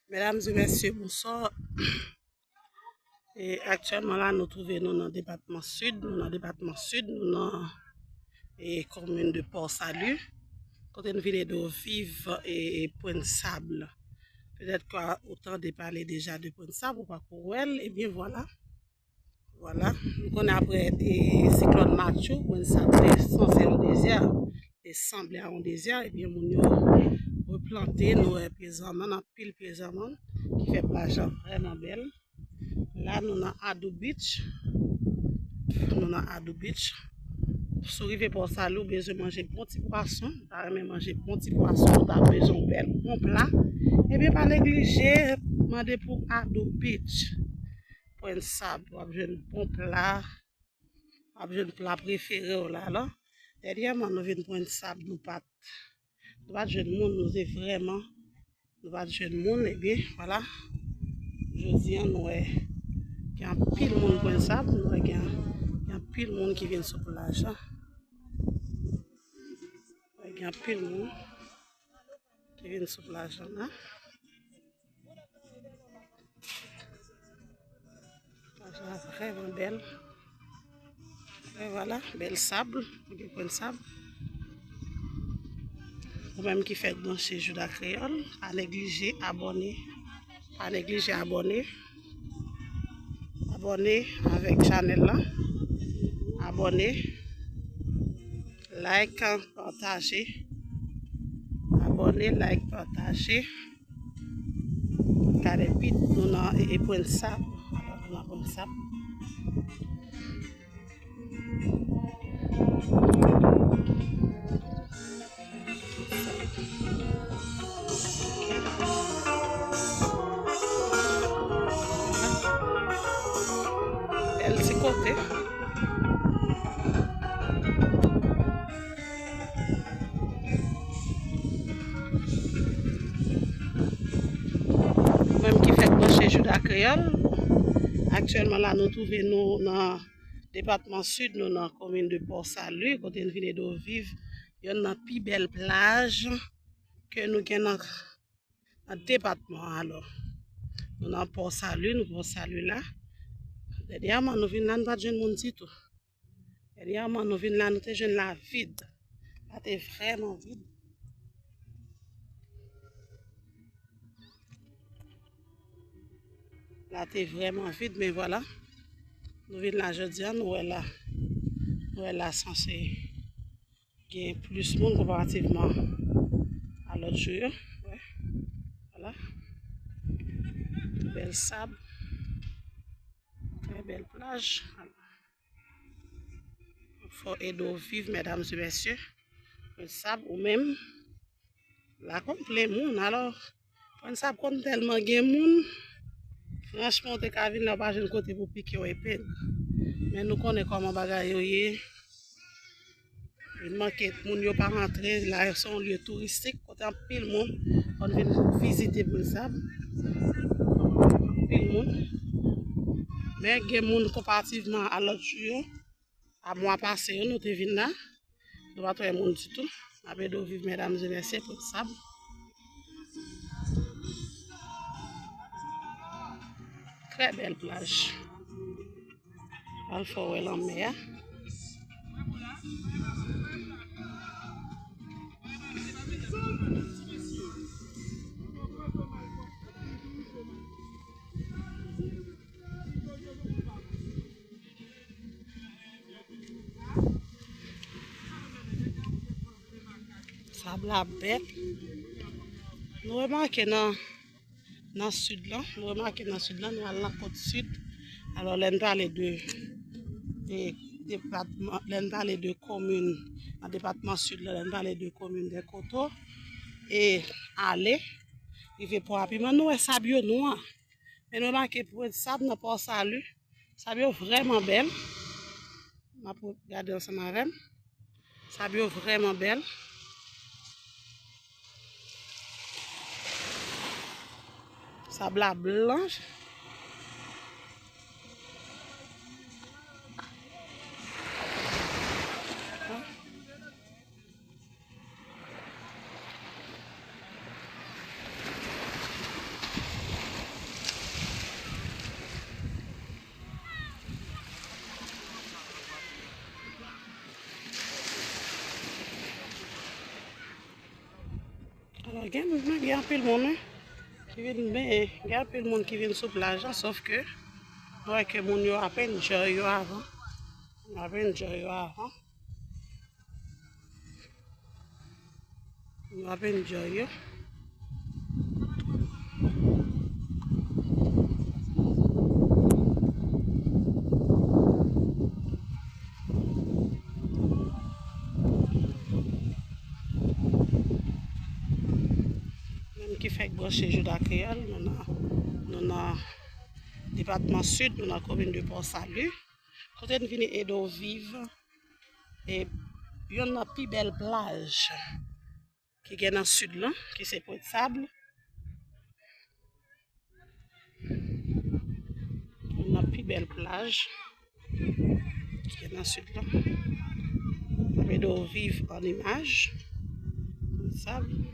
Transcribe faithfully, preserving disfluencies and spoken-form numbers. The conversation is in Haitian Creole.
Medam e mesye, bonswa. E aktyèlman la, nou twouve nou nan depatman Sid, nou nan depatman Sid, nou nan e, komin de Port Salut, kote n vin ede w viv e, e Pwent Sab. Petèt ke ou tande pale deja de Pwent Sab, ou pako wè l, ebyen vwala. Vwala, nou konnen apre e, siklòn Matthew, Pwent Sab te sanse yon dezè, te sanble a yon dezè, ebyen moun yo replante, nou wè pye zanmann, anpil pye zanmann, ki fè plaj la vrèman bèl. La, nou nan Adou Beach. Nou nan Adou Beach. Si w rive Port Salut, ou bezwen manje bon ti pwason, ou ta renmen manje bon ti pwason, ou ta bezwen yon bèl bon pla, ebyen pa neglije mande pou Adou Beach. Pwent Sab, w ap jwenn bon pla, w ap jwenn pla prefere w la. Alò, dènyèman nou vin Pwent Sab, nou pa t, nou pa t jwenn moun, nou te vrèman, nou pa t jwenn moun, ebyen, vwala. Jodi a, nou wè gen anpil moun Pwent Sab, nou wè gen, gen anpil moun ki vin sou plaj la. Wè gen anpil moun ki vin sou plaj la. Plaj la vrèman bèl. E vwala, bèl sab, ou gen Pwent Sab. Ou menm ki fèk branche Jouda Kreyòl, pa neglije abòne. Pa neglije abòne. Abòne avèk chanèl la. Abòne. Like, pataje. Abòne, like, pataje. Gade, nou nan e, e Pwent Sab. Alò, nou nan Pwent Sab. Bèl ti kote. Ou menm ki fèk branche Jouda Kreyòl, aktyèlman la nou twouve nou nan depatman Sid, nou nan komin de Port Salut, kote n vin ede w viv yonn nan pi bèl plaj ke nou gen nan, nan depatman an. Alò, nou nan Port Salut, nou Port Salut la. Dènyèman nou vin la, nou pa t jwenn moun ditou. Dènyèman nou vin la, nou te jwenn la vid. La te vrèman vid. La te vrèman vid, men vwala. Nou vin la jodi a, nou wè la. Nou wè la sanse gen plis moun konparativman a lòt jou yo. Wè. Vwala. Bèl sab. Trè bèl plaj. Fò ede w viv, medam e mesye. Pwent Sab, ou menm, la konn plen moun. Alò, Pwent Sab konn tèlman gen moun. Franchman, ou te ka vin la, ou pa jwenn kote pou pike w epeng. Men nou konnen kòman bagay yo ye. Vin manke moun yo pa rantre. La se yon lye touristik kote anpil moun konn vin vizite Pwent Sab. Anpil moun. Men gen moun konparativman a lòt jou yo. A mwa pase yo, nou te vin la. Nou pa t wè moun ditou. N ap ede w viv, medam e mesye, Pwent Sab. Trè bèl plaj. Al fè w wè lanmè a. Sab la bèl. Nou remake nan, nan sid lan, nou remake nan sid lan, nou al nan kot sid. Alò, lè n pale de, de depatman, lè n pale de komin, nan depatman sid lan, lè n pale de komin Dèkoto, e ale, rive Pò a Piman, nou wè sab yo nwa. Men nou remake Pwent Sab nan Pò Sali, sab yo vrèman bèl. N ap gade ansanm avè m. Sab yo vrèman bèl. Sab la blanch. Gen, gen anpil moun, wi, ki vin, men, gen anpil moun ki vin sou plaj la, sòf ke nou wè ke moun yo ap enjoy yo avan. Yo ap enjoy yo avan. Yo ap enjoy yo. Menm ki fèk branche Jouda Kreyòl, nou nan, nou nan depatman Sid, nou nan komin de Port Salut. Kote n vini ede w viv. E youn nan pi bèl plaj ki gen nan Sid lan, ki se Pointe Sable. Youn nan pi bèl plaj ki gen nan Sid lan. N ap ede w viv an imaj. Pointe Sable.